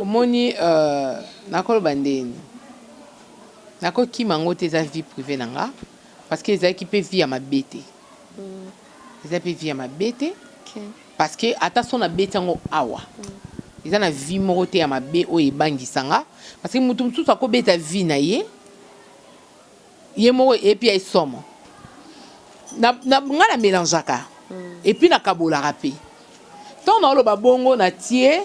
Omoni, nakoloba ndeni, nakokima yango te. Eza vie privée na nga, parce que ezalaki mpe vie ya mabe te. Eza mpe vie ya mabe te, parce que ata so nabeti yango awa, eza na vie moko te ya mabe oyo ebangisa nga, parce que moto mosusu akobeta vie na ye ye moko epi ya esomo. Nga na mélangeaka et puis nakabolaka mpe. Ntango naoloba bongo, natie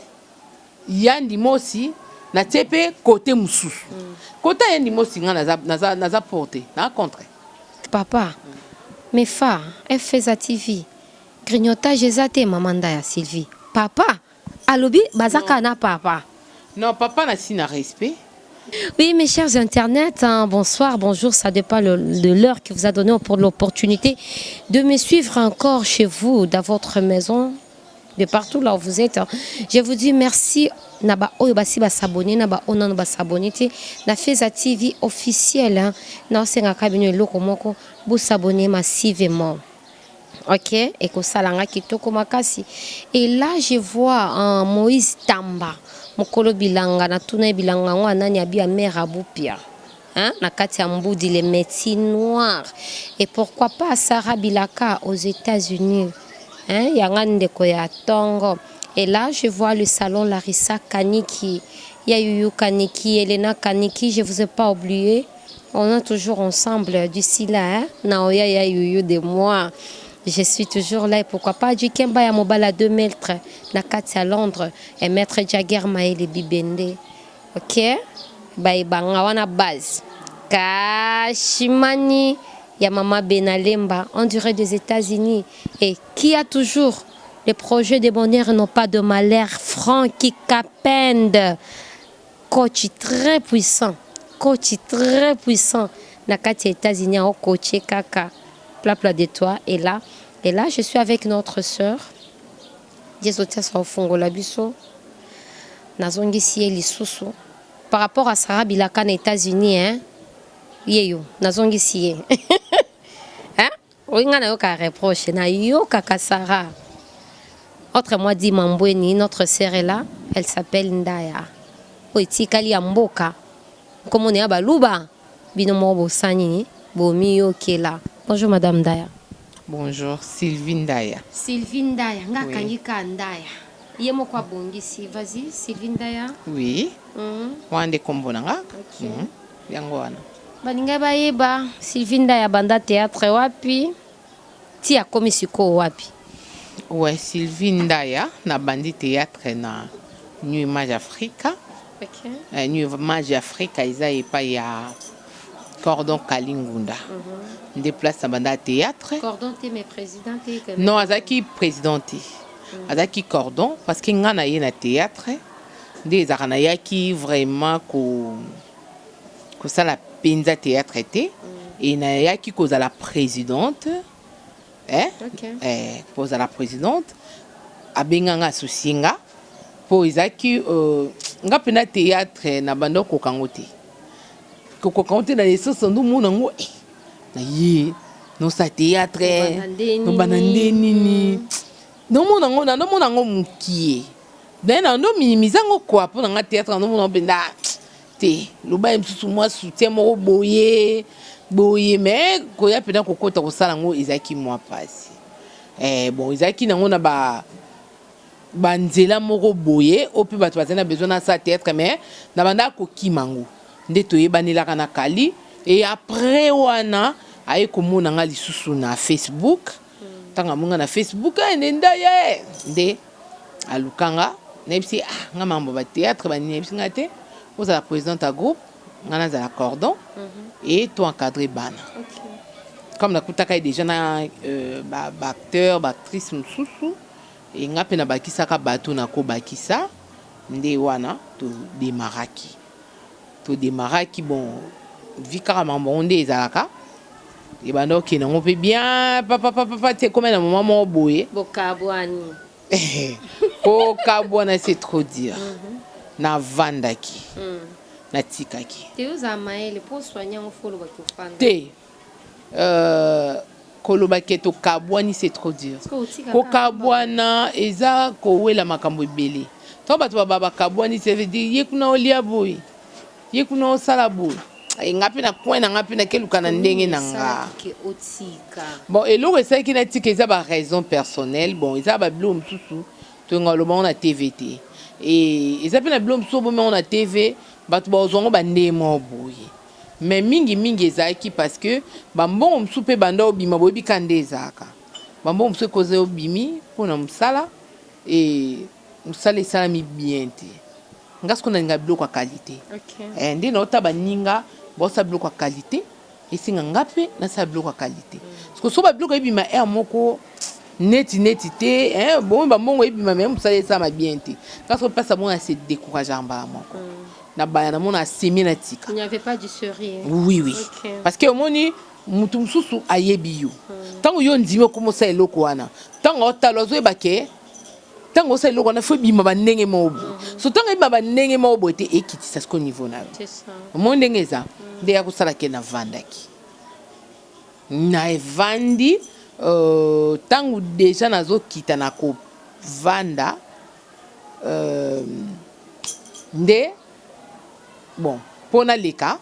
Yandi Mosi, natie mpe kote mosusu, kote ya Yandi Mosi. Nga naza pour te, na contre. Papa mefa Feza TV, grignotage eza te. Mama Ndaya Sylvie, papa alobi baza kaka na papa. Non, papa nasi na respect. Oui, mes chers internautes, hein, bonsoir, bonjour, ça dépend de l'heure qui vous a donné pour l'opportunité de me suivre encore chez vous, dans votre maison, de partout là où vous êtes. Je vous dis merci na ba oyo basi ba s'abonner, na ba oyo nano ba s'abonner te na Feza TV officiel, hein. Na osengaka bino eloko moko, bo s'abonner massivement. Ok, ekosala nga kitoko makasi. Et là, je vois, hein, Moïse Tamba, mokolo bilanga, natuna ye bilanga yango anani, abi ya mare Abupia, hein, na kati ya Mbudi, les métiers noirs. Et pourquoi pas Sarah Bilaka aux États-Unis, hein, yanga ndeko ya tongo. Et là, je vois le salon Larissa Kaniki, ya Yuyu Kaniki, Elena Kaniki, je vous ai pas oublié. On est toujours ensemble d'ici là, hein? Naoya ya Yuyu de moi. Je suis toujours là et pourquoi pas Dikemba ya Mobala 2 mètres na kati à Londres et maître Jagger Maël Bibende. OK? Baebanga wana base. Kashimani ya Mama Benalemba en direct des États-Unis et qui a toujours les projets de bonheur et non pas de malheur. Francky Kapend, coach très puissant, coach très puissant na kati ya États-Unis, aocoacher kaka plat plat de toi. Et là, je suis avec notre sœur Jezotiasa ofungola biso. Nazongisi ye lisusu par rapport à Sarah Bilaka na États-Unis, hein? Ye yo nazongisi ye, hein? Oyo nga nayokaka reproche, nayokaka Sarah. Autrement dit, Mambweni, notre sœur est là, elle s'appelle Ndaya. Oyo etikali ya mboka, nkomona ya baluba, bino moko bosani nini, bomiyokela. Bonjour, madame Ndaya. Bonjour, Sylvie Ndaya. Sylvie Ndaya, nga akangi ka Ndaya, ye moko abongisi. Vas-y, Sylvie Ndaya. Oui. Wana nde nkombo na nga. Yango wana. Balingai bayeba Sylvie Ndaya banda théâtre wapi ti akomi sikoyo wapi? Ouais, Sylvie Ndaya, nabandi théâtre na New Image Africa. New Image Africa eza epai ya Cordon Kalingunda. Nde place na banda théâtre. Cordon te, mais président te? Non, azalaki président te, azalaki cordon, parce que nga na ye na théâtre nde ezalaka, nayaki vraiment ko kosala mpenza théâtre te e nayaki kozala présidente, eh? Eh, kozala présidente, abenganga, associe nga, mpo ezalaki nga mpena théâtre na banda okoka yango te, kokoka yango te na lesoso nde omona yango, eh, na ye nosala théâtre. Obanda nde nini? Nobanda nde nini, nomona yango, nandomona yango mokie naye, nando minimize yango kua. Mpo na nga théâtre, nandomona yango mpenza te. Loba ye mosusu mwa soutien moko boye boye, mais koya mpenza kokota kosala yango ezalaki mwa mpasi. Eh, bon, ezalaki nango na ba banzela moko boye oyo mpe bato bazali na besoin nasala théâtre, mais na bandaka kokima yango. Nde toyebanelaka na Kali. Et après wana, aye komona nga lisusu na Facebook. Ntango amonga na Facebook, nde Ndaya nde alukanga. Nayebisi: "Ah, nga makambo ba théâtre banini." Nayebisi nga te: "Ozala présidente ya groupe, nga nazala cordon et to encadre bana." Comme nakutaka ye déjà na baacteur, baactrice mosusu, e nga mpe nabakisaka bato, nakobakisa. Nde wana todemaraki. Bon, vi kaka makambo yango nde ezalaka, ebanda okende yango mpe bien, papapapapa, ti ekómi na moma moko boye. Bokabwani? Kokabwana, c'est trop dire. Navandaki, natikaki. Te, ozala mayele mpo soigne yango, fo olobaki ofanda. Te, koloba ke tokabwani, c'est trop dire. Kokabwana eza kowela makambo ebele. Ntango bato baba bakabwani, ça veut dire ye kuna olia boye, ye kuna osala boye. Nga mpe na coin na nga mpe nakeluka na ndenge na nga. Bon, eloko esalaki natika eza baraison personnelle. Bon, eza babiloko mosusu toyenga oloba ngo na TV te. E eza mpe na biloko mosusu obomi yango na TV, bato bazwa yango bandenge boye. Mais mingimingi ezalaki parce que bambongo mosusu mpe banda obima, boyebi ka nde ezalaka, bambongo mosusu ekoza obimi mpona mosala e mosala esalami bien te. Nga sikoyo nalinga biloko ya qualité. Nde naota baninga baosala biloko ya qualité, esenga nga mpe nasala biloko ya qualité. Parce que so babiloko ebima aire moko neti neti te, bongo bambongo ebima, me mosala esalama bien te. Nga sikoyo mpasa bongo na se décourage mbala moko na baya namona asemi na tika. Il n'y avait pas du sérieux. Oui. Parce que omoni mutu mosusu ayebi yo, ntango yo ndimi okoma osala eloko wana, ntango otala ozoyeba ke ntango osala eloko wana, fo ebima bandenge moko boye. So ntango ebima bandenge moko boye te, ekitisa siko niveau na yo. C'est ça. Omoni ndenge eza nde ya kosala ke navandaki na evandi ntango déjà nazokita na kovanda nde bon, mpo naleka,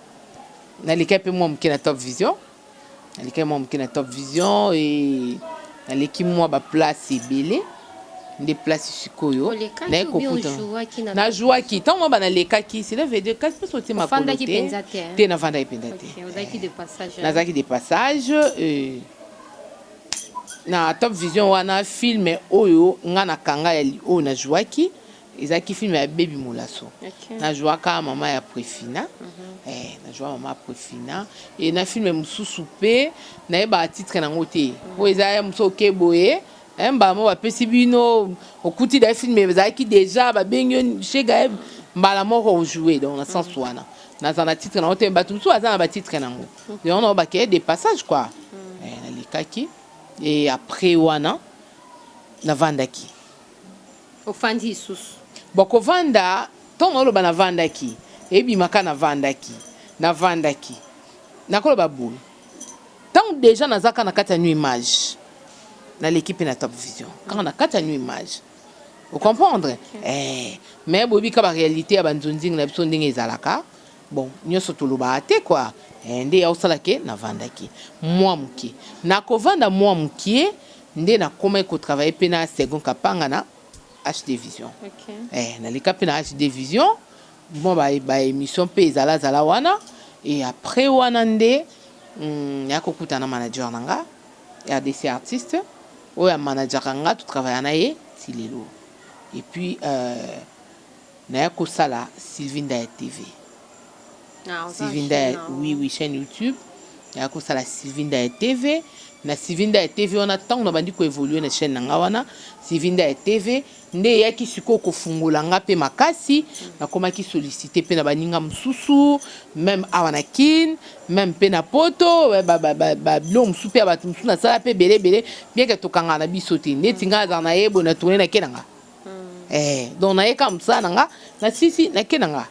naleka mpe mwa moke na Top Vision, naleki mwa moke na Top Vision e naleki mwa baplace ebele. Nde place sikoyo naye kokuta nazwaki ntango mwa banalekaki, cela veut dire kasi mpe otie makolo te te, navandaki mpenza te, nazalaki de passage na Top Vision wana. Film oyo nga nakanga ya oyo nazwaki ezalaki film ya Bebi Molaso. Nazwaka mama ya Prefina, nazwa mama ya Prefina. E na film mosusu mpe nayebaka titre nango te, po eza ya mosu oke boye mbala moko bapesi bino, okuti da film ezalaki déjà, babengi yo shega mbala moko ojoue. Donc na sens wana naza na titre nango te, bato mosusu baza na batitre nango, yango nango bakeye de passage quoi. Nalekaki et après wana navandaki. Ofandi lisusu? Bon, kovanda, ntongo oloba navandaki, ebimaka navandaki, navandaki, nakoloba boye, ntango déjà nazaka na kati ya New Image, naleki mpe na Top Vision kaka na kati ya New Image, ocomprendre? Mais boyebi ka baréalité ya banzonzingi na biso ndenge ezalaka. Bon, nyonso tolobaka te quoi. Nde ya osala ke navandaki mwa moke, nakovanda mwa mokie nde nakomaki kotravaille mpe na Second Kapanga na HD Vision. Naleka mpe na HD Vision mwa baémission mpe ezalazala wana. Et après wana nde ya kokutana manager na nga RDC Artiste oyo amanageraka nga, totravailla na ye ti lelo. Et puis naya kosala Sylvie Ndaya TV. Sylvie Ndaya, oui, chaîne YouTube. Naya kosala Sylvie Ndaya TV. Na Sylvie Ndaya TV wana, ntango na bandi koévolue na chaîne na nga wana Sylvie Ndaya TV, nde eyaki sikoyo kofungola nga mpe makasi. Nakomaki sollicité mpe na baninga mosusu, même awa na Kine, même mpe na Poto, babiloko mosusu mpe ya bato mosusu nasala mpe ebele ebele, bien ke tokangaka na biso te. Neti ngai azala na ye boye na tourne, nake na nga. Donc nayeka mosala na nga na sisi, nake na nga.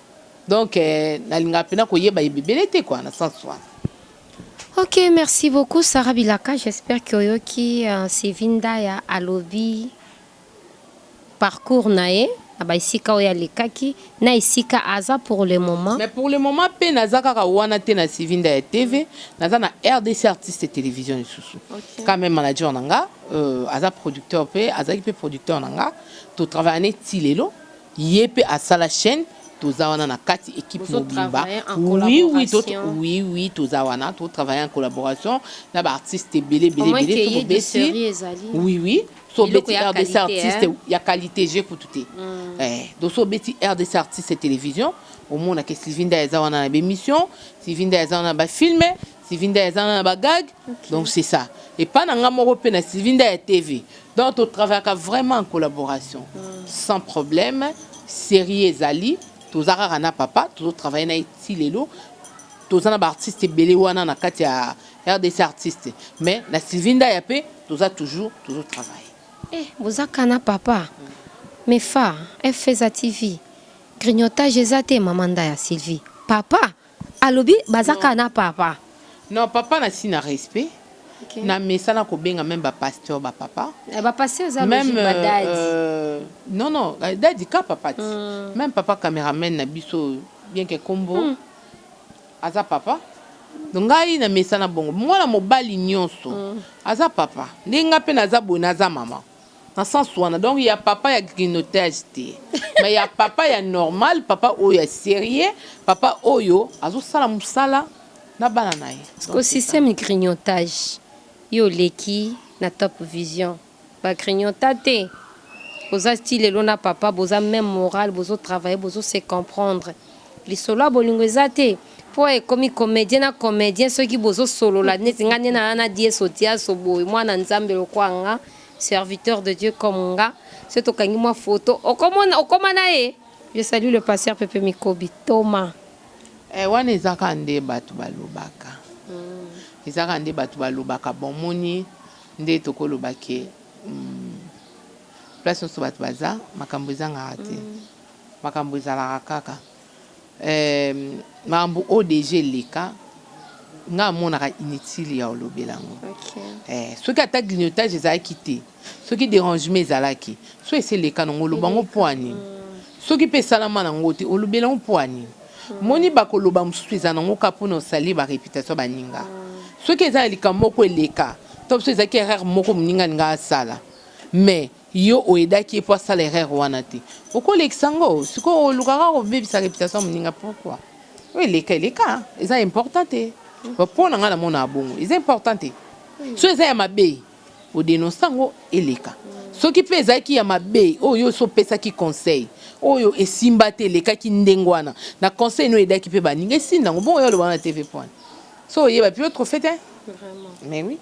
Donc nalingaka mpena koyeba ebele te quoi, na sens wana. Ok, merci beaucoup Sarah Bilaka. J'espère que oyoki Sylvie Ndaya alobi parcours na ye na baesika oyo alekaki na esika aza pour le moment. Mais pour le moment mpe naza kaka wana te na Sylvie Ndaya TV, naza na RDC Artiste Télévision lisusu. Quand même manager na nga aza producteur mpe, azalaki mpe producteur na nga, totravaille ne ti lelo. Ye mpe asala chaîne, toza wana na kati équipe mobimba. Oui, toza wana, totravaille en collaboration na baartiste ebele ebele ebele. Tokobeti, oui, so obeti RDC Artiste ya qualité, je kutu te. Donc so obeti RDC Artiste Télévision, omonaka Sylvie Ndaya eza wana na bémission, Sylvie Ndaya eza wana na bafilm, Sylvie Ndaya eza wana na bagag. Donc c'est ça. Epa na nga moko mpe na Sylvie Ndaya TV. Donc totravaillaka vraiment en collaboration sans problème. Série ezali, toza kaka na papa, tozotravaille na ye ti lelo. Toza na baartiste ebele wana na kati ya RDC Artiste, mais na Sylvie Ndaya mpe toza toujours, tozotravaille. Bozaka na papa, mais fa F eza TV, grignotage eza te. Mama Ndaya Sylvie, papa alobi bazaka na papa. Non, papa na si na respect. Okay. Na mesana kobenga même ba pasteur ba papa. Eh, ba pasteur eza même logique ba daddy. Non non, daddy ka papa ti. Même papa cameraman na biso bien que kombo aza papa. Donc ngai na mesana bongo mwana mobali nyonso aza papa. Ndenge nga pe naza boye naza mama. Na sens wana donc ya papa ya grignotage te mais ya papa ya normal, papa oyo ya serieux, papa oyo azosala musala na bana na ye. Sikoyo système grignotage yo oleki na top vision ba grignota te? Oza ti lelo na papa boza meme morale bozo travailler bozo se comprendre lisolo ya bolingo eza te po ekomi comedien na comedien soki bozo solola neti nga nde na na dieso diaso boye mwana nzambe lokola nga serviteur de Dieu comme nga soki tokangi mwa photo okomona okoma na ye je salue le pasteur Pepe Mikobi Toma. Eh wana eza kaka nde batu balobaka eza kaka nde batu balobaka bon omoni nde tokoloba ke place nionso batu baza makambo ezangaka te makambo ezalaka kaka eh makambo oyo dejà eleka nga amonaka inutile ya kolobela yango eh soki ata grignotage ezalaki te soki derangement ezalaki so esi eleka nango oloba yango mpo nini soki mpe esalama nango te olobela yango mpo nini moni bakoloba mosusu eza nango kaka mpona osali ba réputation baninga soki eza na likambo moko eleka to biso ezalaki erreur moko moninga alinga asala mais yo oyedaki ye mpo asala erreur wana te okolekisa yango sikoyo olukaka kobebisa réputation ya moninga pourquoi oyo eleka eleka eza important te mpo na ngai namona bongo eza important te so eza ya mabe odenonse yango eleka soki mpe ezalaki ya mabe oyo yo so opesaki conseil oyo esimba te elekaki ndenge wana na conseil no oyedaki mpe baninga esinda yango bongo yo oloba na TV point so oyeba mpe yo trophée te mais oui.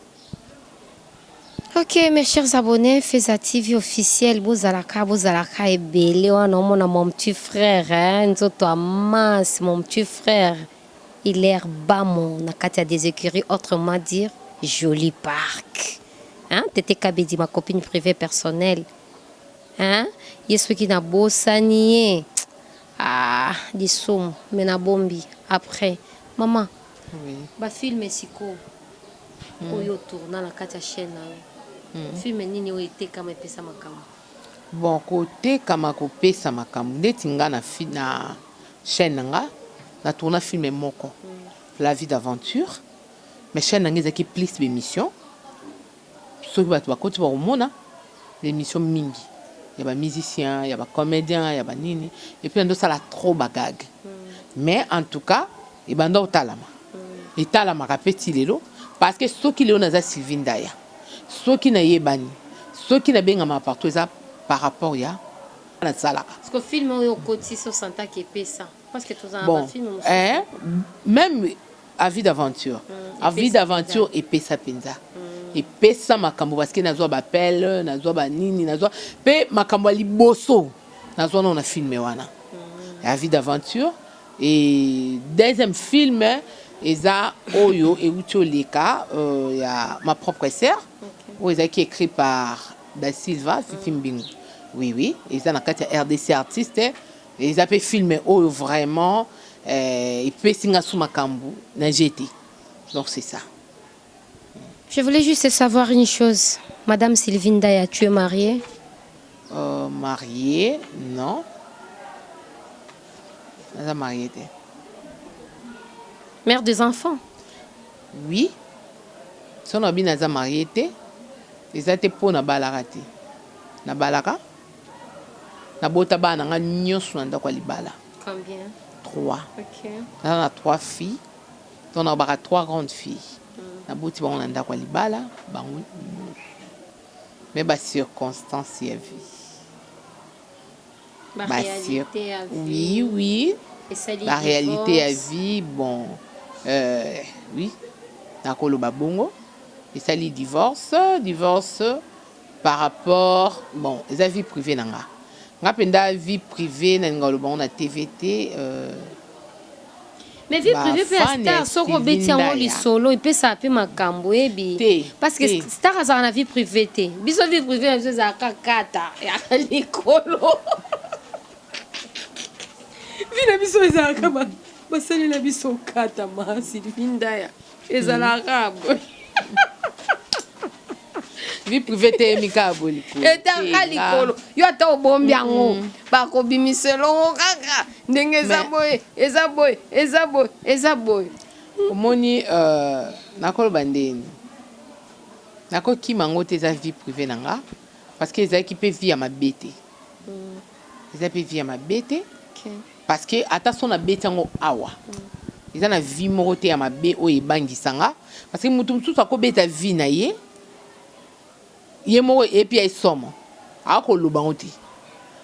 Ok mes chers abonnés Feza TV officiel bozalaka bozalaka ebele wana omona mon petit frère hein, nzoto ya masse mon petit frère il est bamo na kati ya des écuries autrement dire joli parc hein, Tete Kabedi ma copine privée personnelle hein, ye soki nabosani ye ah lisumu mais nabombi après maman oui. Ba film sikoyo oyo otourna na kati ya chaîne na yo film nini oyo etekama epesa makambo? Bon kotekama kopesa makambo ndeti nga na, na chaîne na nga na tourna film moko la vie d'aventure mais chaîne na nga ezalaki plus b'émission soki bato bakoti bakomona b'émission mingi ya ba musicien ya ba comédien ya banini et puis nandosala trop bagag mais en tout cas ebanda otalama etalamaka mpe ti lelo parce que soki lelo naza Sylvie Ndaya soki nayebani soki nabengamaka partout eza par rapport ya nasalaka. Parce que film oyo okoti so santaki epesa parce que tozala bon ba film mosusu eh, même avis d'aventure avis epesa d'aventure epesa mpenza epesa makambo parce que nazwa bapele nazwa banini nazwa mpe makambo ya liboso nazwa nao na film wana avis d'aventure. Et deuxième film eza oyo euti oleka ya ma propre sœur oyo ezalaki écrit par Da Silva Fifi Mbingu oui oui eza na kati ya RDC artiste eza mpe film oyo vraiment epesi nga su makambo na jete donc c'est ça. Je voulais juste savoir une chose madame Sylvie Ndaya tu es mariée? Mariée non naza mariée te. Mère des enfants? Oui soki nalobi naza mariée te eza te po nabalaka te nabalaka nabota bana na nga nyonso na ndako ya libala. Combien? 3. Okay. Naza na 3 filles donc nalobaka 3 grandes filles naboti bango na ndako ya libala bango nyonso mais ba circonstances ya vie. Ba réalité ya vie. Oui oui Esali ba réalité ya divorce. vie bon oui nakoloba bongo esali divorce divorce par rapport bon eza vie privée na nga nga mpenza vie privée nalinga koloba ngo na TV te Mais vie privée pe ya Ba fan ya star soki obeti yango Sylvie Ndaya. lisolo epesaka pe makambo oyebi Te, parce que te. star azalaka na vie privée te biso vie privée na biso ezalaka kata ya likolo vie na biso ezalaka basalela biso kata ma Sylvie Ndaya ezalaka boye. Vie privée eteyemi kaka boye likolo. Etaka likolo. Yo ata obombi yango, bakobimisa eloko kaka ndenge eza boye, eza boye, eza boye, eza boye. Omoni, nakoloba ndeni, nakokima yango te, eza vie privée na nga, parce que ezalaki mpe vie ya mabe te, eza mpe vie ya mabe te, parce que ata so nabeti yango awa, eza na vie moko te ya mabe oyo ebangisa nga, parce que motu mosusu akobeta vie na ye ye moko epi ya esomo, akoloba yango te,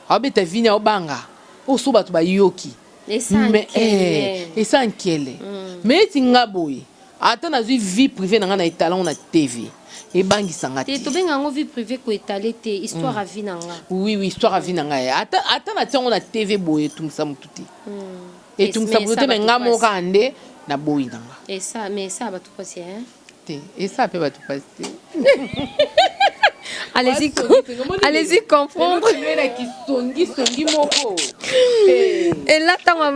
aobeta vie na aobanga oyo so bato bayoki. Esa nkele. Mais eti nga boye, ata nazwi vie privée na nga na etalango na TV, ebangisanga te. Tobenga yango vie privée, koetale te, histoire ya vie na nga. Oui, histoire ya vie na ngai, ata natia yango na TV boye, etungisa motu te, etungisa motu te. Me nga moko kaka nde naboyi na nga. Esa, mais esa bato mpasi, hein? Te, esa mpe bato mpasi te. Allez-y, allez-y comprendre. Na kisongisongi moko. Et là, ntango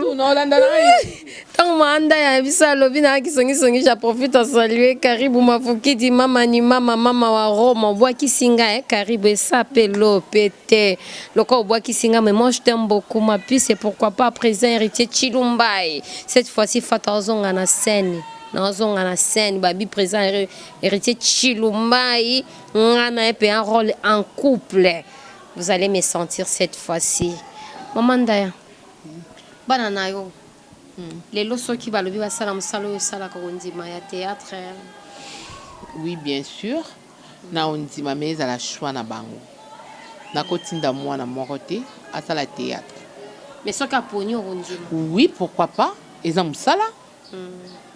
maanda ya biso alobi na kisongisongi, je profite à saluer Karibu Mafukidi, mama ni mama, mama wa Rome. Obwakisi nga, Karibu, esa pe lo pe te lokola obwakisi nga, mais moi je t'aime beaucoup, ma puce. Et pourquoi pas président Héritier Chilumbai? Cette fois-ci Fata ozonga na scène, nazonga na scène. Babi président Héritier Chilumbai, nga na ye mpe un rôle en couple, vous allez me sentir cette fois-ci. Mama Ndaya, bana na yo lelo soki balobi basala mosala oyo osalaka, kondima ya théâtre? Oui, bien sûr, na ondima, me ezala choix na bango. Nakotinda mwana moko te asala théâtre. Mais soki aponi, okondima? Oui, pourquoi pas? Eza mosala,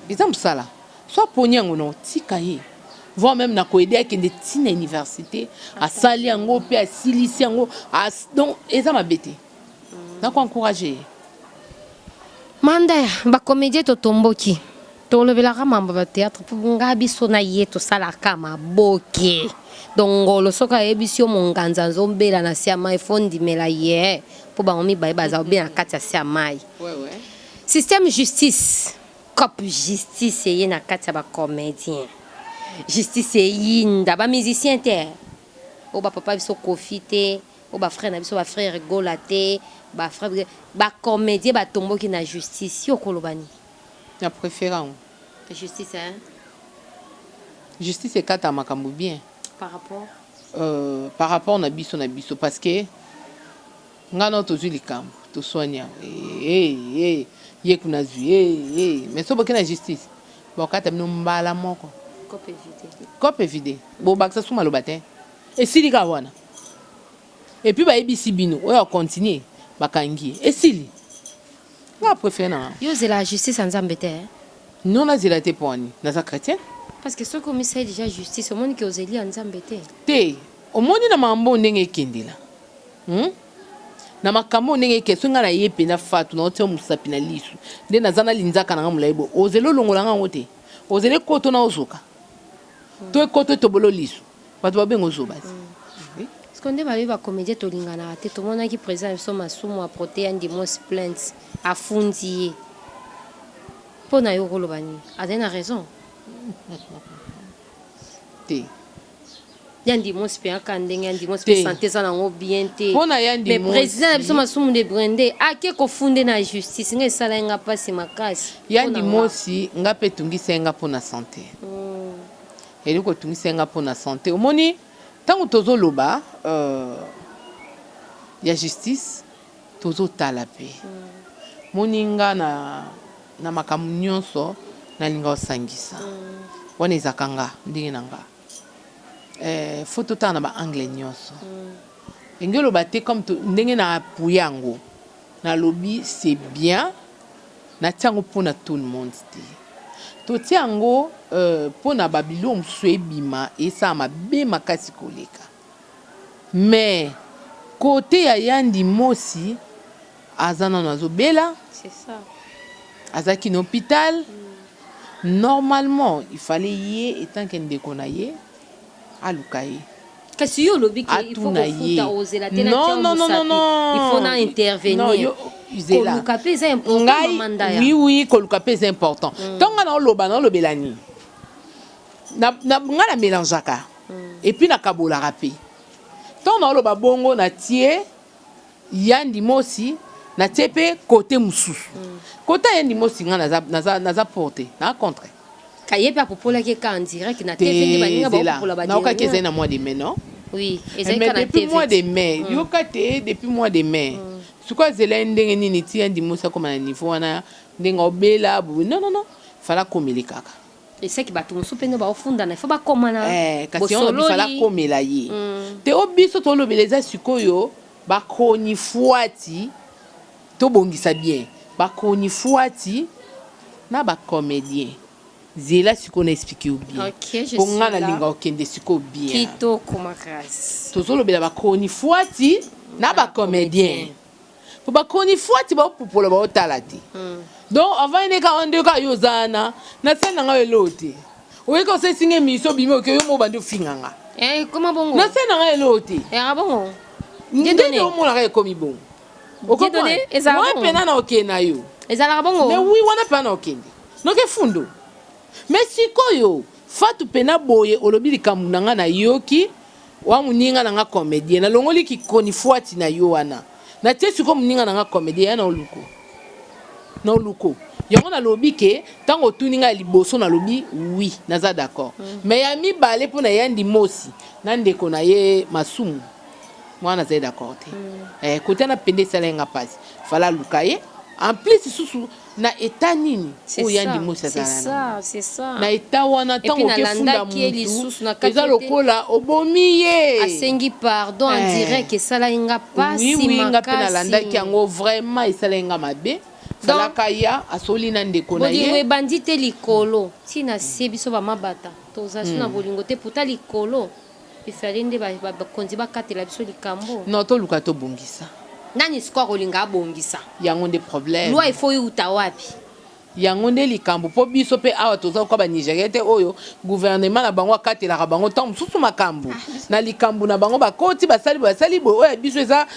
eza mosala. So aponi yango, na otika ye, voire même na koaider akende ntina université, asali yango mpe asilisi yango. Donc eza mabe te, nakoencourage ye. Manda ya bacomédien, totomboki, tolobelaka mambo ya théâtre mpo nga biso na ye tosalaka maboke. Donc ngolo soki ayebisi yo monganza azobela na se ya mai, fo ndimela ye, mpo bango mibale baza obela na kati ya se ya mai. Système justice cop, justice eye na kati ya bacomédien, justice eyinda bamusicien te, oyo bapapa biso Kofi te, oyo bafrère na biso, bafrère Gola te, bafrère bacomédien batomboki na justice. Yo koloba nini? Na préféré yango. Justice, hein? Justice ekata makambo bien. Par rapport? Par rapport na biso, parce que nga na tozwi likambo, toswani awa, hey, hey, ye kuna zwi, hey, hey. Mais so boke na justice, bakata bino mbala moko. Cope vide. Cope vide, bobakisa su maloba te, esili kaka wana. Et puis bayebisi bino oyo acontinue, bakangi ye, esili. Nga préféré na nga. Yo ozela justice ya Nzambe te, eh? Non, nazela te. Mpo wani naza chrétien. Parce que soki omisali déjà justice, omoni ke ozeli ya Nzambe te. Te, omoni na makambo oyo ndenge ekendela, Na makambo oyo ndenge eke, soki ngai naye mpenza fatu na otia mosapi na lisu nde naza na linzaka na nga molai boye, ozela olongola nga yango te, ozela ekoto na ozoka to ekoto etobolo lisu, bato babenga ozoba te. Oui. Parce que nde bayebi bacomédien tolinganaka te. Tomonaki président na biso Masumu aporte ya Ndimos plainte, afundi ye. Mpo na yo koloba nini? Azali na raison? Te. Ya Ndimosi mpe aka ndenge ya Ndimosi mpe santé eza nango bien te. Mpo na ya Mais président na biso Masumu de Brende ake kofunde na justice, ngai esala ye nga mpasi makasi. Ya Ndimosi, nga mpe etungisa ye nga mpo na santé. Eloko etungisa ye nga mpo na santé, omoni ntango tozoloba ya justice, tozotala mpe moni nga na makambo nyonso nalinga osangisa wana, ezalaka nga ndenge na nga. Faut totala na baangle nyonso. Enge oloba te comme ndenge na apuye yango, nalobi c'est bien, natia yango mpona tout le monde te. Totia yango mpona babiloko mosusu ebima esala mabe makasi koleka. Mais kote ya Yandi Mosi, aza nano azobela, azalaki na hôpital. Normalement il fallait ye etant que ndeko na ye aluka ye. Kasi yo olobi ke il faut kofuta, ozela te. Non, non, non, non, non. Il faut na intervenir. Koluka mpe eza important, mama Ndaya. Oui, koluka mpe eza important. Ntango nga naoloba, naolobela nini? Nga na mélangeaka. Et puis nakabolaka mpe. Ntango naoloba bongo, natie Yandi Mosi, natie mpe kote mosusu. Kote ya Yandi Mosi, nga naza pour te, naza contre. Kaye mpe apopolaki eka en direct na TV nde baninga baopopola. Naokaki ezali na mois de mai, non? Oui. Ezali mais depuis mois de mai, yoka te, depuis mois de mai sikoyo azela ye ndenge nini ti Yandi Mosi akóma na niveau wana, ndenge obela boye? Non, non, non, fala akomeli kaka. Esaki bato mosusu mpe nde baofundana, ifo bakóma na Kasi yango fala akomela ye te. O biso tolobela eza sikoyo bachronifuati, tobongisa bien bachronifuati na bacomédien. Zela sikoyo na expliquer yo bien, mpo nga nalinga kokende sikoyo bien. Kitoko makasi. Tozolobela bachronifuati na bacomédien, po bachronifuati baopupola, baotala te. Donc avant ene kaka nde kaka yo oza wana, nasali na ngai eloo te. Oyeka osesinga émission, obimi, oke, yo mo obandi ofinga nga. Koma bongo. Nasali na ngai eloo te. Bongo. Ndenge omonaka ekomi bongo wana mpena na okende na yo. Ezalaka bongo. Mais oui, wana mpena na okende noke fundo. Mais sikoyo Fatu mpena boye olobi likambo na ngai, nayoki wa moninga na nga comédien, nalongoli kikoni fwati na yo wana, natie sikoyo moninga na nga comédien ya na oluko na oluko yango. Nalobi ke ntango otuni ngai ya liboso, nalobi oui, naza d'accord. Mais ya mibale, mpo na Yandi Mosi na ndeko na ye Masumu mwana, nazali d'accord te. Kote na pende esala nga mpasi, fala aluka ye. En plus lisusu na état nini oyo Yandi Mosi azala na état wana, ntango okefunda mutu eza lokola obomi ye. Asengi pardon en direct, esalaki nga pasi. Oui, nga mpe nalandaki yango, vraiment esalaki nga mabe. Salaka ya asoli na ndeko na ye. Bolingo ebandi te likolo ntina se biso bamabata toza so na bolingo te. Pourtant likolo efali nde bakonzi bakatela biso likambo. Non, toluka tobongisa. Nani sikoyo akolinga abongisa? Yango nde problème. Loi ifo euta wapi? Yango nde likambo, mpo biso mpe awa toza kwa Banigéria te oyo gouvernement na bango akatelaka bango ntango mosusu makambo na likambo na bango, bakoti, basali boye, basali boye. Oyo ya biso eza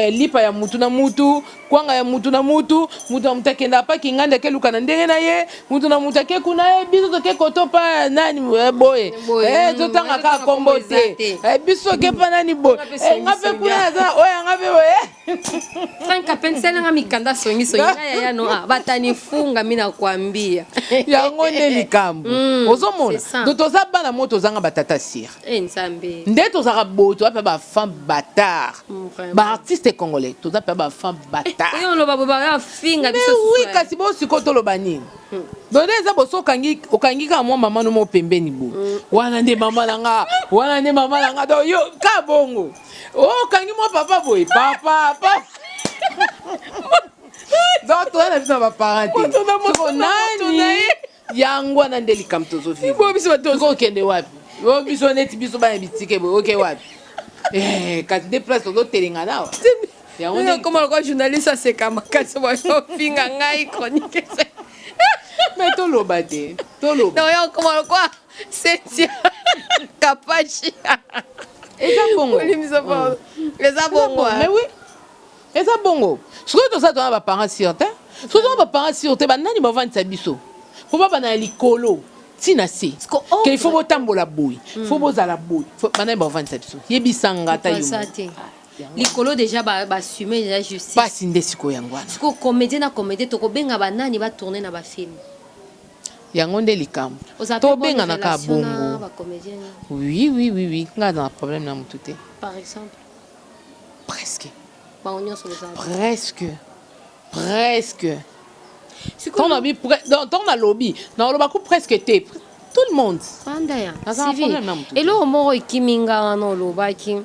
lipa ya mutu na mutu, kwanga ya mutu na mutu, mutu na mutu akenda apaki ngandi, akeluka na ndenge na ye, mutu na mutu ake kuna ye. Biso toke kotopa nani boye, totanga kaka kombo te. Biso toke pa nani boye, nga mpe kuna naza oyo yanga mpe boye. Frank apenselanga mikanda songisongi nga yaya no, ah, batanifunga mi nakwambia. Yango nde likambo. Ozomona, donc toza bana mo tozanga batata sire. Nzambe. Nde tozalaka boye, toza mpe bafan bâtard, baartiste congolais toza mpe bafan bâtard. Oyo oloba boye, bafinga biso. Oui, kasi bo sikoyo toloba nini? Donc nde eza boso okangi, okangi kaka mwa mama no mo pembeni boye, wana nde mama na nga, wana nde mama na nga. Donc yo ka bongo okangi mwa papa boye, papa, papa. Donc toza na biso na baparent te. Soko nani yango wana nde likambo tozovivre. Okende wapi? O biso neti biso bana bitike boye, oke wapi? Kasi nde place tozotelenga nawa. Yango nde koma lokola journaliste aseka makasi, baofinga ngai chronique. Mais toloba te, toloba. Non, yo koma lokola Cynthia Kapachi. Eza bongo. Eza bongo. Mais oui, eza bongo. Sikoyo toza tona baparent sûr te. Soki tona baparent sûr te, banani bavandisa biso mpo babana ya likolo ntina se ke il faut botambola boye, faut bozala boye? Banani bavandisa biso? Yebisanga ata yo. Likolo déjà baassume déjà justice. Pasi nde sikoyo yango wana. Sikoyo comédien na comédien, tokobenga banani batourne na bafilm? Yango nde likambo. Tobenganaka bongo. Oui, nga na problème na motu te. Par exemple? Presque. Bango nyonso bozala? Presque, presque. Ntango nalobi, nalobako presque te, tout le monde. Anda ya eloko moko ekimi nga wana, olobaki,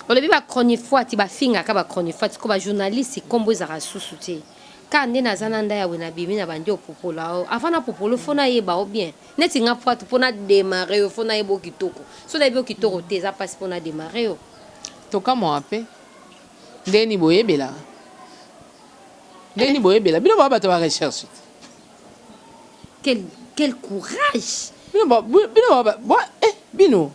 olobi bachronifuati bafingaka bachronifuati ko bajournaliste, nkombo ezalaka susu te. Ka nde naza na nda ya boye, nabimi na bandi opopola o avant napopola, faut nayeba o bien. Neti nga Fatu, mpo na démarre yo, faut nayeba o kitoko. So nayebi o kitoko te, eza mpasi mpo na démarre yo. Tokamwaka mpe ndeni boyebelaka, ndeni boyebela bino baa bato ba recherche. Quel courage! Bino, bino, bino.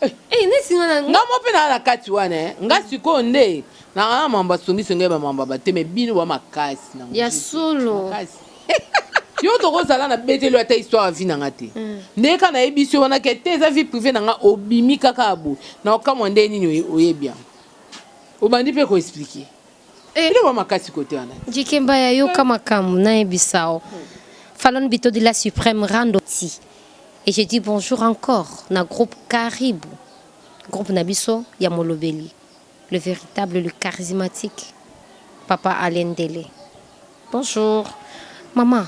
Neti nga mo mpe naa na kati wana. Nga sikoyo nde nanga mambo asongisongi ya bamambo ya bateme, bino ba makasi. Ya solo. Yo tokozala na beteli ata histoire ya vie na nga te. Ndenge kaka nayebisi yo wana ke te, eza vie privée na nga, obimi kaka ya boye na okamwa ndenge nini oyebi yango, obandi mpe koexpliquer eloko makasi kote wana. Jikemba ya yoka makambo nayebisa yo. Falon Bito de la Suprême Rando ti. Et je dis bonjour encore na groupe Karibu. Groupe na biso ya Molobeli. Le véritable, le charismatique. Papa Alain Dele. Bonjour. Maman,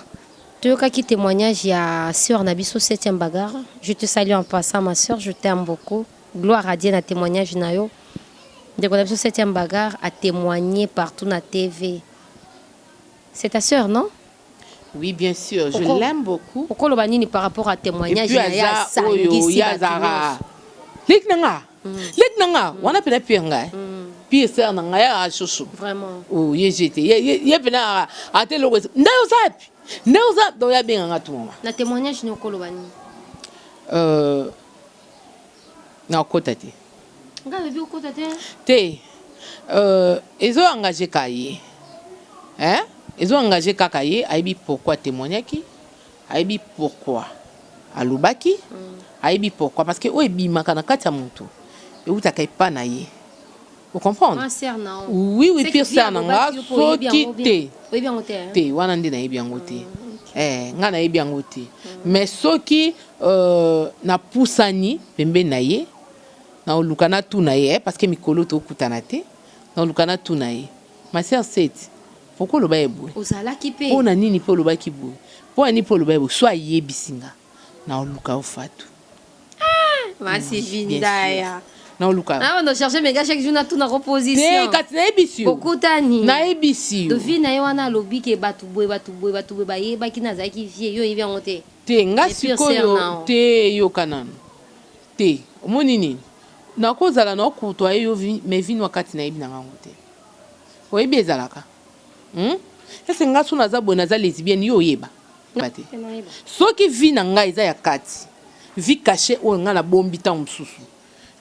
toyokaki témoignage ya sœur na biso 7e bagarre. Je te salue en passant, ma sœur, je t'aime beaucoup. Gloire à Dieu na témoignage na yo. Ndeko na biso 7e bagarre a témoigné partout na TV. C'est ta sœur, non? Oui, bien sûr, je l'aime beaucoup. Okoloba nini par rapport à témoignage na ya sangisi? Azara leki na nga, leki na nga wana mpena pire ngai, pire sœur na ngai ya shosho. Vraiment. Oh, ye jete ye mpena ate eloko nde oza api nde oza donc yabenganga tout moment. Na témoignage ni okoloba nini? Nakota te. Ngai alobi okota te. Te, ezo engage ka ye, hein? Ezo engage kaka ye. Ayebi pourquoi témoignaki, ayebi pourquoi alobaki, ayebi pourquoi, parce que oyo ebimaka na kati ya motu eutaka epa na ye, ocomprendre? Oui, pire sœur na nga. Soki te te wana nde nayebi yango te. Nga nayebi yango te, mais soki napusani pembeni na ye, naoluka natuna ye, parce que mikolo tokutana te, naoluka natuna ye: ma sœur Seti, pourquoi oloba ye boye? Ozalaki mpe. Mpo na nini mpe olobaki boye? Mpo na nini mpe oloba ye boye? So ayebisi nga, naoluka ofatu. Masivindaya. Naoluka. Ah, on cherche mes gars chaque jour na tuna reposition. Te, kasi nayebisi yo. Bokutani. Nayebisi yo. Dovi na ye wana alobi ke bato boye, bato boye, bato boye bayebaki nazalaki vie. Yo oyebi yango te? Te, nga sikoyo te. Yoka nano te, omoni nini, nakozala na ocourtoyer yo, mais vino kati nayebi na ngango te. Oyebi ezalaka, Ese nga so naza boye, naza lesbienne, yo oyeba te. Soki vie na ngai eza ya kati, vie cachée oyo ngai nabombi, ntango mosusu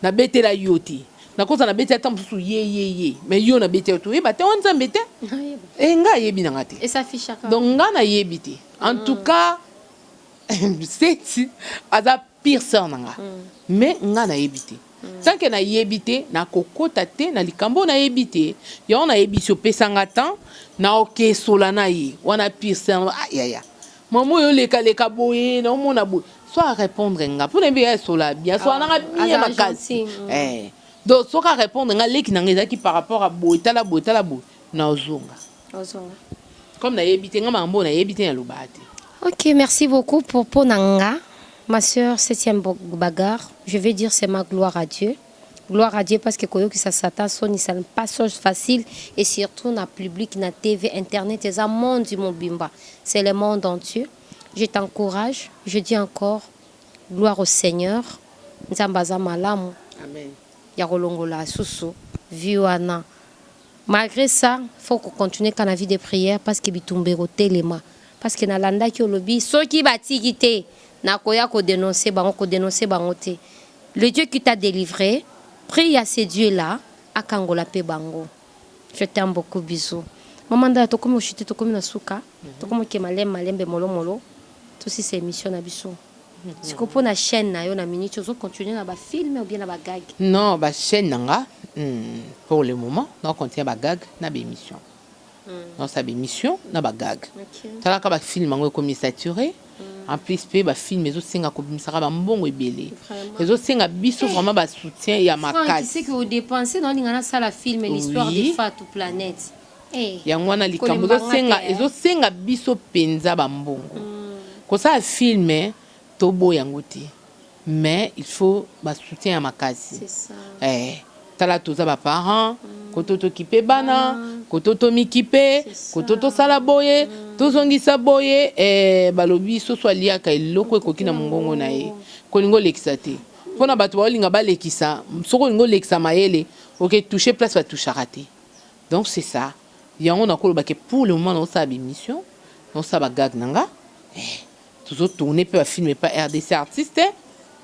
nabetela yo te, nakozala nabetela ntango mosusu ye ye ye, mais yo nabetela yo te, oyeba te. Wa Nzambe te e, ngai ayebi na nga te. Donc ngai nayebi te. En tout cas, Seti aza pire sœur na nga, mais ngai nayebi te. Tant que nayebi te, nakokota te na likambo oyo nayebi te. Yango nayebi si opesanga temps, naokesola na ye wana, pire sœur. Ah, yaya, mama oyo olekaleka boye, naomona boye, so arépondre nga mpo nayebi ya esola bien, asola nanga bien makasi. Donc soki arépondre nga, leki nanga ezalaki par rapport à boye, tala boye, tala boye, naozonga. Comme nayebi te, nga makambo oyo nayebi te, nalobaka te. Ok, merci beaucoup pour Ponanga. Ma soeur, septième bagarre, je vais dire c'est ma gloire à Dieu. Gloire à Dieu parce que koyokisa Satan soni, ça n'est pas chose facile et surtout na public, na TV, internet, eza monde mobimba. C'est le monde entier. Je t'encourage, je dis encore gloire au Seigneur. Nzambe aza malamu. Amen. Ya kolongola susu vie wana. Malgré ça, faut qu'on continue quand la vie de prière parce que bitumba ekotelema. Parce que nalandaki olobi soki batiki te, nakoya kodénoncer bango, kodénoncer bango te. Le Dieu qui t'a délivré, prie à ce Dieu là akangola mpe bango. Je t'aime beaucoup, bisous. Mama Ndaya, tokomi oshite, tokomi na suka, tokomi oke malembe malembe, molomolo tosisa émission na biso. Sikoyo mpo na chaîne na yo, na minute ozocontinue na bafilm ou bien na bagag? Non, bachaîne na nga, pour le moment naocontinue bagag na baémission, naosala baémission na bagag. Talaka, bafilm yango ekomi saturé. En plus mpe bafilm ezosenga kobimisaka bambongo ebele, ezosenga biso vraiment basoutien ya makasi. Que odépense na olinga nasala film l'histoire de Fatou Planète. Yango wana likambo ezosenga, ezosenga biso mpenza bambongo. Kosala film, toboya yango te, mais il faut basoutien ya makasi. Tala, toza baparent, koto tokipe bana, koto tomikipe, koto tosala boye, tozongisa boye. Balobi soso aliaka eloko ekoki na mongongo na ye. Kolinga olekisa te mpona bato baolinga balekisa. Soki olingi olekisa mayele, oke touche place batouchaka te. Donc c'est ça, yango nakolobake pour le moment naosala bémission, naosala bagag na nga, tozotourne mpe bafilm epa RDC artiste,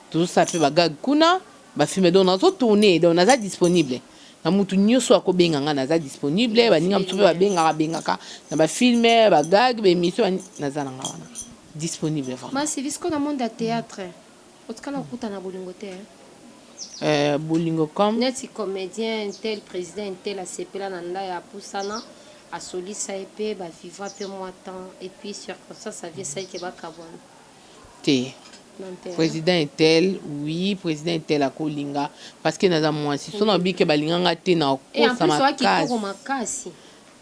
tozosala mpe bagag kuna, bafilm. Donc nazotourne, donc naza disponible. Na mutu nyoso akobenga nga, naza disponible. Baninga mosusu mpe babengaka bengaka na bafilm, bagag, baémission, naza na nga wana disponible vraiment. Masi visco, na monde ya théâtre otikala kokuta na bolingo te, hein? Bolingo comme? Neti comédien tel, président tel asepela na nda ya apusana, asolisa ye mpe bavivre mpe mwa temps et puis circonstance avie esaliki bakabwana. Te. Non te? Président un tel, oui, président un tel akolinga parce que naza mwasi. So na bike balinganga te na Et en okosa plus oya kitoko makasi. Makasi.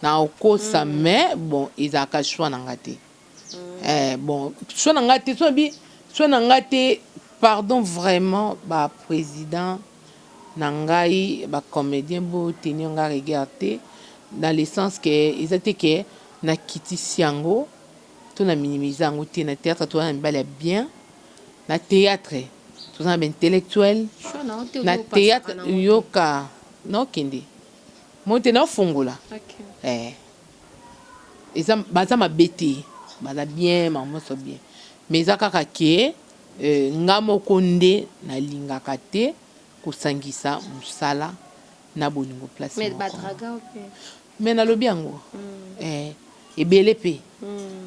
Na okosa, mais bon, ezalaka choix na nga te. Bon, choix na nga te, so bi choix na nga te. Pardon vraiment, baprésident na ngai bacomédien, botenir nga rigueur te dans le sens ke eza te ke nakitisi yango to na minimise yango te. Na théâtre toza na mibali ya bien, na théâtre toza na baintellectuel. Choix na yo te? Na théâtre, yoka, naokende mo te, naofungola. Eza baza mabe te, baza bien, bango nyonso bien, mais eza kaka ke nga moko nde nalingaka te kosangisa mosala na bolingo place mais moko. Badraga mpe? Mais nalobi yango, ebele mpe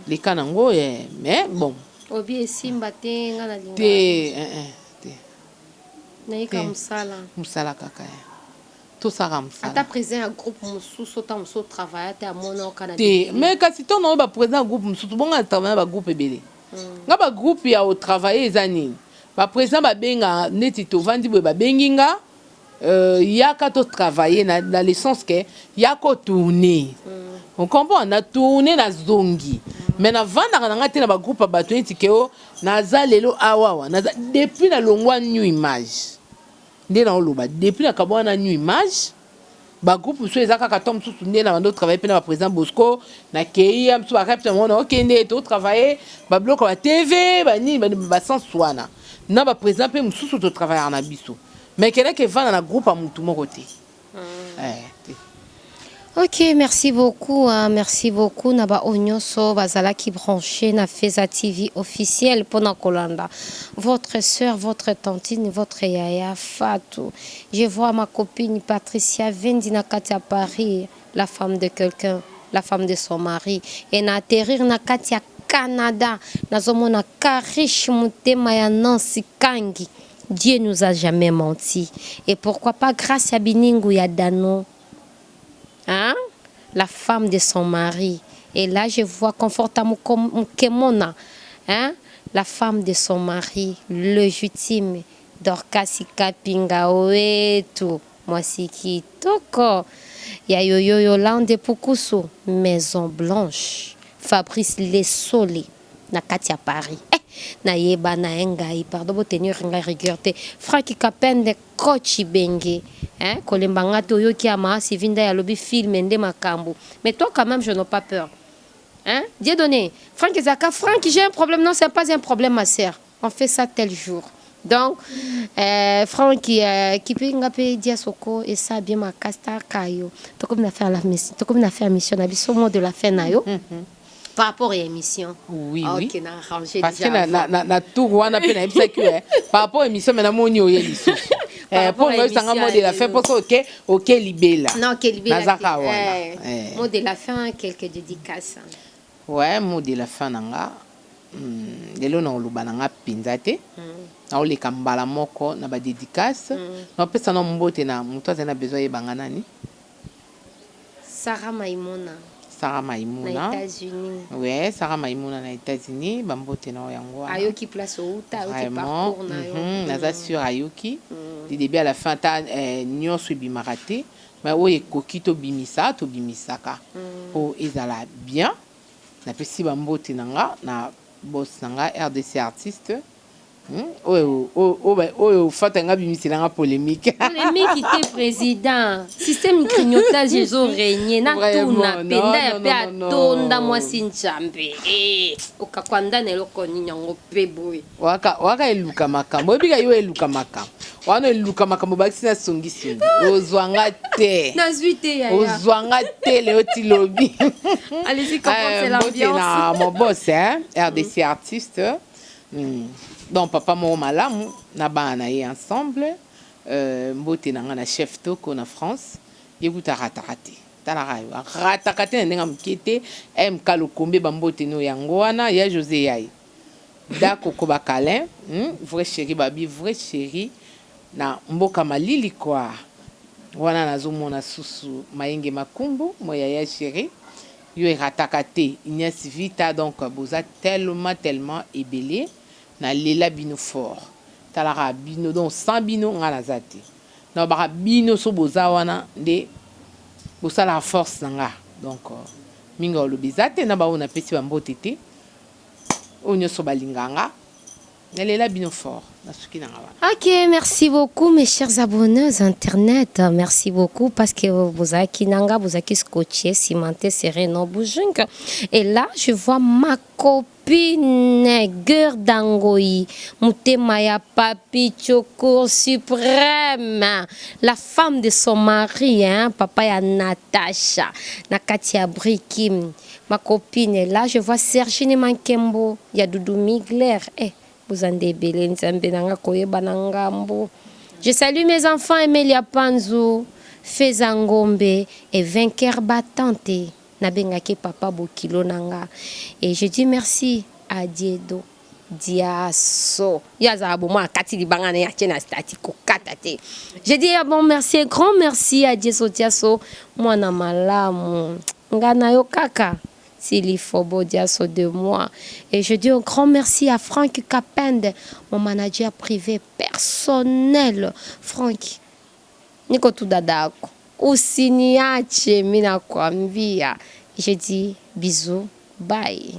leka nango, mais bon. Obi esimba te, nga nalinga. Te, te. Nayika Te. Mosala. Mosala kaka, tosala mosala. Ata président ya groupe mosusu, ota mosusu otravailla te, amona oka na Te, mais kasi ntongo oyo baprésident ya groupe mosusu bongo na travaille na bagroupe ebele. Nga bagroupe ya otravaille eza nini? Baprésident babenga, neti tovandi boye, babengi nga, yaka totravaille na le sens ke yaka otourne, on comprend, na tourne, nazongi. Mais navandaka na nga te na bagroupe ya bato neti ke o naza lelo awawa naza. Depuis nalongwa New Image, nde naoloba, depuis nakabwana wana New Image, bagroupe mosusu eza kaka to mosusu nde na bando travaille mpe na baprésident Bosco, nakei ya mosusu barep na bango, na okende totravaille babiloko ya batv, banini, basens wana na baprésident mpe mosusu totravaillaka na biso, mais kendeke evanda na groupe ya motu moko te. Te. Ok, merci beaucoup, hein, merci beaucoup. Na ba nyonso bazalaki branché na Feza TV officiel pona kolanda. Votre sœur, votre tantine, votre yaya Fatou. Je vois ma copine Patricia Vendi na kati à Paris, la femme de quelqu'un, la femme de son mari. Et na atterrir na kati ya Canada, nazomona Karish Mutema ya Nancy Kangi. Dieu nous a jamais menti. Et pourquoi pas grâce à Biningu ya Dano, hein? La femme de son mari. Et là, je vois Conforta Mukemona, hein? La femme de son mari, légitime, Dorcas Kapinga wetu, mwasi kitoko. Ya Yoyo Yolande Pukusu, Maison Blanche, Fabrice Lesoli, na kati ya Paris. Eh, nayeba na ye ngai, pardon, botenir ngai rigueur te. Frank Kapende, coach Benge, hein, kolemba nga te, oyoki ya maasi vinda ya lobi film nde makambo. Mais toi quand même, je n'ai pas peur. Hein? Dieu donné. Franck Zaka, Franck, j'ai un problème. Non, c'est pas un problème, ma sœur. On fait ça tel jour. Donc, Franck, qui peut ngape dia soko et ça bien ma casta kayo. Donc, comme on a fait la mission, comme on a fait la mission, on a vu mot de la fin na yo. Par rapport à l'émission. Oui. Ah, oui. Ok, on a arrangé parce déjà. Que na tour wana mpe nayebisaki yo par rapport à émission, mais namoni oye lisusu. Par rapport mpo à ngoyebisanga émission mot de la fin, mposo oke libela. Non, ok, libela. Nazaka wana. Mot de la fin, quelques dédicaces. Ouais, mot de la fin na nga, lelo na oloba na nga mpenza te, naoleka mbala moko na badédicace. Naopesa na mbote na moto azali na besoin ayebanga nani. Sarah Maimona. Sarah Na Maimuna. États-Unis. Ouais, Sarah Maimuna na États-Unis, bambote na oyo yango wana. Ayoki place outa, ayoki Vraiment, parcours na yo. Naza sûr ayoki du début à la fin. Ata nyonso ebimaka te, mais oyo ekoki tobimisa, tobimisaka mpo ezala bien. Napesi bambote na nga na boss na nga RDC artiste, oyo fata nga bimisela nga polémique. Polémique te, président. Système grignotage ezorégner na tuna penda ya mpe atonda mwasi nzambe. Okakwanda na eloko nini yango mpe boye? Waka eluka makambo, oyebika yo eluka makambo wana, eluka makambo bakisi na songisongi, ozwanga te. Nazwi te, yaya. Ozwanga te leo ti lobi. Allez-y, comprendre, c'est Mbote l'ambiance. na mon boss, hein, RDC artiste. Donc papa moko malamu na bana na ye ensemble. Mbote na nga na chef Toko na France. Ye kutu arataka te. Talaka yo, arataka te na ndenge ya moke te. MK Lokombe ba mbote no yango wana ya Jose Yayi. Da Koko ba câlin, hum, vrai chéri babi vrai chéri na mboka malili quoi. Wana nazo mona susu Mayenge Makumbu, mon yaya chéri. Yo erataka te. Ignace Vita donc boza tellement tellement ebele. Na lela bino fort. Talaka bino donc sans bino nga naza te. Nalobaka bino soki boza wana nde bosalaka force na nga donc mingi ya koloba eza te na ba oyo napesi ba mbote te oyo nioso balingaka nga na lela bino fort na suki na nga wana. Ok merci beaucoup mes chers abonnes internet merci beaucoup parce que bozalaki na nga bozalaki scotche cimente serre non bouging et là je vois ma copine Copine Gerda Ngoyi motema ya Papitsho cour supreme la femme de son mari hein papa ya Natacha na kati ya Brikim ma copine là je vois Sergine Mankembo ya Doudou Migler eh boza nde ebele Nzambe na nga koyeba na ngambo je salue mes enfants Emelia Panzu Feza Ngombe et Vainqueur Batante Nabengaki papa bokilo na nga et je dis merci à Diedo Diaso ye azalaka bomo akati libanga na ye atie na statut kokata te je dis ah bon merci un grand merci à Dieso Diaso mwana malamu nga na yo kaka Tilifobo Diaso de moi et je dis un grand merci à Franck Kapend mon manager privé personnel Franck Niko tu dadako usiniache mi nakwambia je dis bisous bye.